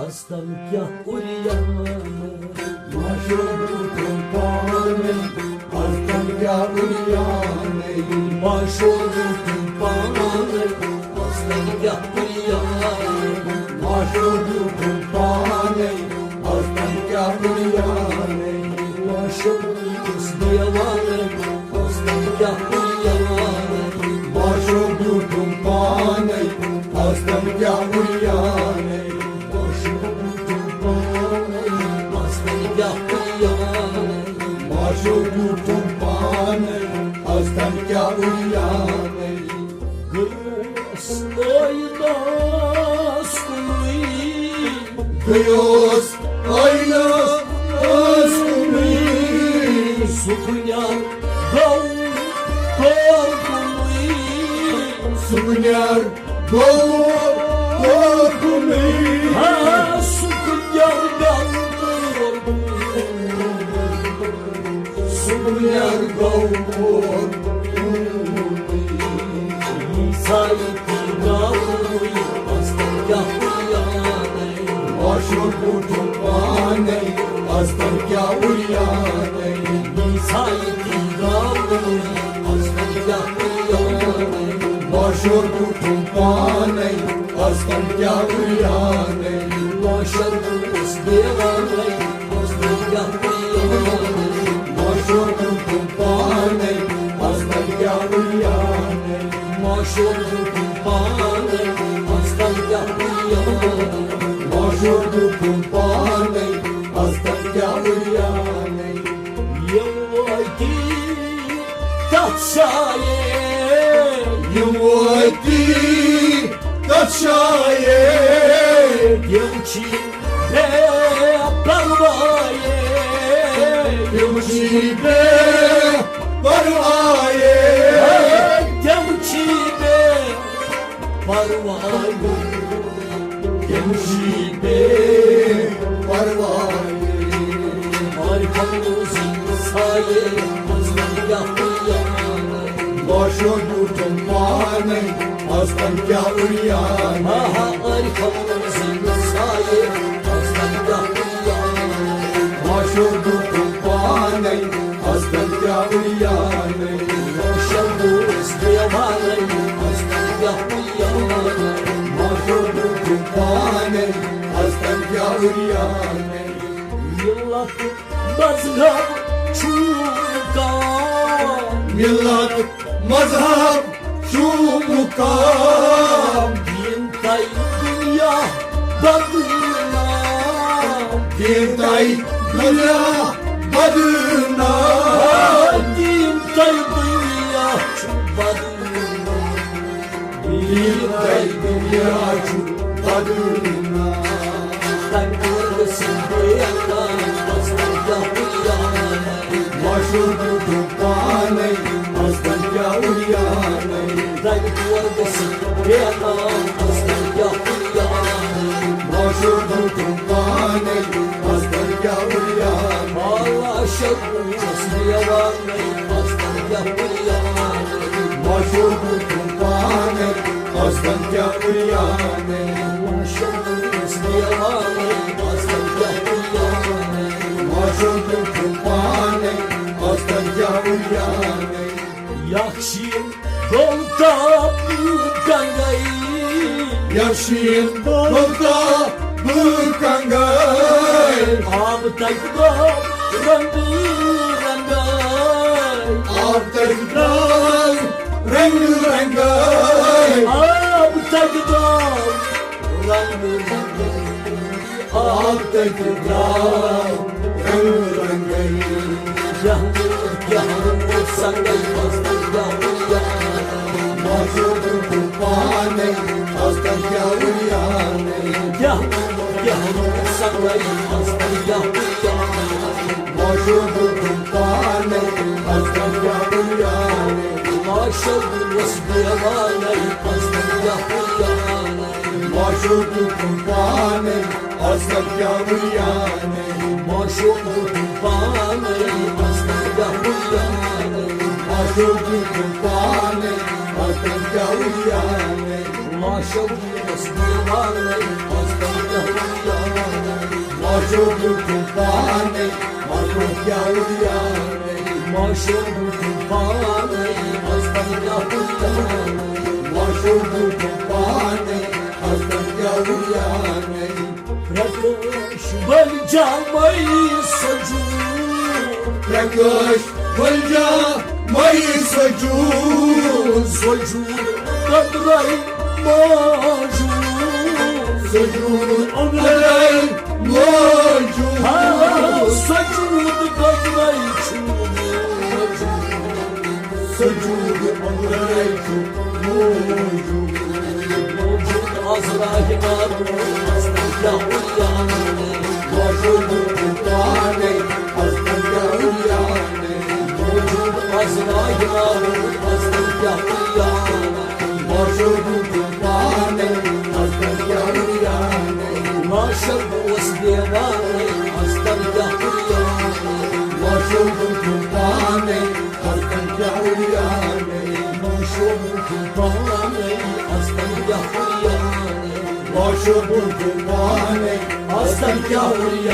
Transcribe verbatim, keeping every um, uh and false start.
استن کیا اریان، ماشو برونٛٹھم پانے، استن کیا اریان، ماشو برونٛٹھم پانے، استن کیا اریان، ماشو برونٛٹھم پانے، استن کیا اریان، ماشو برونٛٹھس دیوانے، استن کیا اریان، ماشو برونٛٹھم پانے، استن کیا اریان، ماشو برونٛٹھم پانے، استن کیا اریان، ماشو برونٛٹھم پانے، استن کیا اریان۔ گٔیوس ٲینس کُنُے۔ گٔیوس ٲینس کُنُے۔ سُہ بُنیاد گوٚو تور کُنُے۔ سُہ بُنیاد گوٚو تور کُنُے۔ ہاں، سُہ بُنیاد گوٚو تور کُنُے۔ سُہ بُنیاد گوٚو تور کُنُے۔ عیسائی تہِ گاوٕے، استن کیا اُریانَے۔ ماشو برونٛٹھم پانے، استن کیا اُریانَے۔ عیسائی تہِ گاوٕے، استن کیا اُریانَے۔ ماشو برونٛٹھم پانے، استن کیا اُریانَے۔ ماشو برونٛٹھس دیوانَے، استن کیا اُریانَے۔ ماشو برونٛٹھم پانے، استن کیا اُریانَے۔ ماشو برونٛٹھم پانے، استن کیا اُریانَے۔ ماشو برونٛٹھم پانے، استن کیا اُریانَے۔ یِم وٲتی تَتھ جایہِ۔ یِم وٲتی تَتھ جایہِ۔ تِم چھِ بے پرواہ۔ تِم چھِ بے پرواہ۔ تِم چھِ بے پرواہ۔ تِم چھِ بے پرواہ۔ مارِ کھمنو زِنگ سایے، استن کیا اُریانَے۔ ماشو برونٛٹھم پانے، استن کیا اُریانَے۔ آہا، مارِ کھمنو زِنگ سایے، استن کیا اُریانَے۔ ماشو برونٛٹھم پانے، استن کیا اُریانَے۔ ماشو برونٛٹھس دیوانَے، استن کیا اُریانَے۔ ماشو برونٛٹھم پانے، استن کیا اُریانَے۔ ملت مذہب چھُ مُقام۔ ملت مذہب چھُ مُقام۔ دیٖن تَے دُنیا بدنام۔ دیٖن تَے دُنیا بدنام۔ دیٖن تَے دُنیا چھُ بدنام۔ دیٖن تَے دُنیا چھُ بدنام۔ تَمہِ پوٚر گٔژھِتھ بیٚیہِ اَکار، استن کیا اُریانَے۔ ماشو برونٛٹھم پانے، استن کیا اُریانَے۔ تَمہِ پوٚر گٔژھِتھ بیٚیہِ اَکار، استن کیا اُریانَے۔ ماشو برونٛٹھم پانے، استن کیا اُریانَے۔ آ، شکوس دیوان۔ استن کیا اُریانَے۔ ماشو برونٛٹھم پانے، استن کیا اُریانَے۔ ماشو برونٛٹھس دیوانَے، استن کیا اُریانَے۔ ماشو برونٛٹھم پانے، استن کیا اُریانَے۔ یخ شیٖن گوٚو تاپہٕ کنگے۔ یخ شیٖن گوٚو تاپہٕ کنگے۔ آب تَتہِ درٛاو رنٛگہٕ رنٛگے۔ آب تَتہِ درٛاو رنٛگہٕ رنٛگے۔ آب تَتہِ درٛاو رنٛگہٕ رنٛگے۔ آب تَتہِ درٛاو رنٛگہٕ رنٛگے۔ کیٛاہ، کیٛاہ روٗد سنگے، استن کیا اُریانَے۔ ماشو برونٛٹھم پانے، استن کیا اُریانَے۔ کیٛاہ، کیٛاہ روٗد سنگے، استن کیا اُریانَے۔ ماشو برونٛٹھم پانے، استن کیا اُریانَے۔ ماشو برونٛٹھس دیوانَے، استن کیا اُریانَے۔ ماشو برونٛٹھم پانے، استن کیا اُریانَے۔ ماشو برونٛٹھم پانے، استن کیا اُریانَے۔ ماشو برونٛٹھم پانے، استن کیا اُریانَے۔ ماشو بوٗٹس دیوانَے، از تام کیٛاہ وُنیٛانَے۔ ماشو بوٗٹُم پانَے، مگر کیٛاہ وُنیٛانَے۔ ماشو بوٗٹُم پانَے، از تام کیٛاہ وُنیٛانَے۔ ماشو بوٗٹُم پانَے، از تام کیٛاہ وُنیٛانَے۔ پرکاش ولجا مئی سجو۔ پرکاش ولجا مئی سجو۔ سجو قدرے موجود۔ سجود قدرے موجود۔ ہاں، سجود قدرے چھُ موجود۔ سجود قدرے چھُ موجود۔ موجود از راہ معروف، از تام کیٛاہ عریان۔ موجود چھُ پانے، از تام کیٛاہ عریان۔ موجود از راہ معروف، از تام کیٛاہ عریان۔ موجود چھُ پانے، از تام کیٛاہ عریان۔ معاشر اوس دیوانَے، از تام کیٛاہ عریان۔ معاشر چھُ پانے، از تام کیٛاہ عریان۔ معاشر چھُ پانے، از تام کیٛاہ عریان۔ معاشر چھُ پانے، از تام کیٛاہ عریان۔